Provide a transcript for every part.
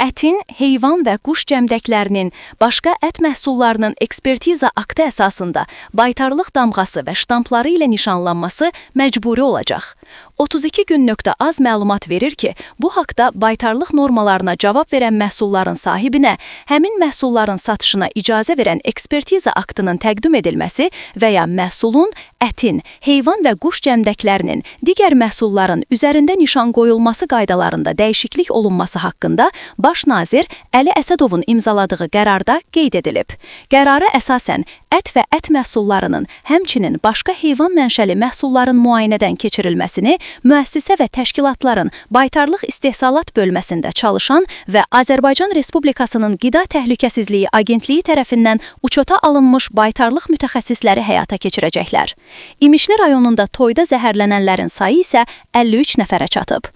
Ətin, heyvan və quş cəmdəklərinin, başqa ət məhsullarının ekspertiza aktı əsasında baytarlıq damğası və ştampları ilə nişanlanması məcburi olacaq. 32 gün.az məlumat verir ki, bu haqda baytarlıq normalarına cavab verən məhsulların sahibinə həmin məhsulların satışına icazə verən ekspertiza aktının təqdim edilməsi və ya məhsulun, ətin, heyvan və quş cəmdəklərinin, digər məhsulların üzərində nişan qoyulması qaydalarında dəyişiklik olunması haqqında Baş nazir Əli Əsədovun imzaladığı qərarda qeyd edilib. Qərara əsasən ət və ət məhsullarının, həmçinin başqa heyvan mənşəli məhsulların müayinədən keçirilməsini müəssisə və təşkilatların baytarlıq istehsalat bölməsində çalışan və Azərbaycan Respublikasının Qida Təhlükəsizliyi Agentliyi tərəfindən uçota alınmış baytarlıq mütəxəssisləri həyata keçirəcəklər. İmişli rayonunda toyda zəhərlənənlərin sayı isə 53 nəfərə çatıb.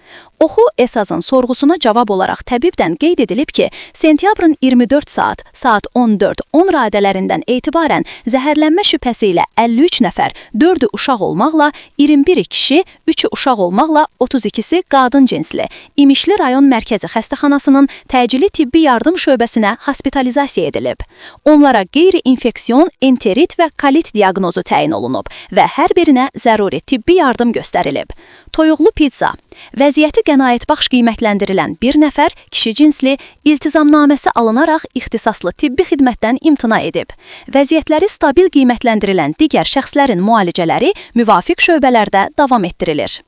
Oxu Esazın sorğusuna cavab olaraq təbibdən qeyd edilib ki, sentyabrın 24 saat, saat 14:10 radələrindən etibarən zəhərlənmə şübhəsi ilə 53 nəfər, 4-ü uşaq olmaqla 21-i kişi, 3-ü uşaq olmaqla 32-si qadın cinsli İmişli rayon mərkəzi xəstəxanasının təcili tibbi yardım şöbəsinə hospitalizasiya edilib. Onlara qeyri-infeksion enterit və kolit diaqnozu təyin olunub və hər birinə zəruri tibbi yardım göstərilib. Toyuqlu pizza. Vəziyyəti qənaətbəxş qiymətləndirilən bir nəfər kişi cinsli iltizamnaməsi alınaraq ixtisaslı tibbi xidmətdən imtina edib. Vəziyyətləri stabil qiymətləndirilən digər şəxslərin müalicələri müvafiq şöbələrdə davam etdirilir.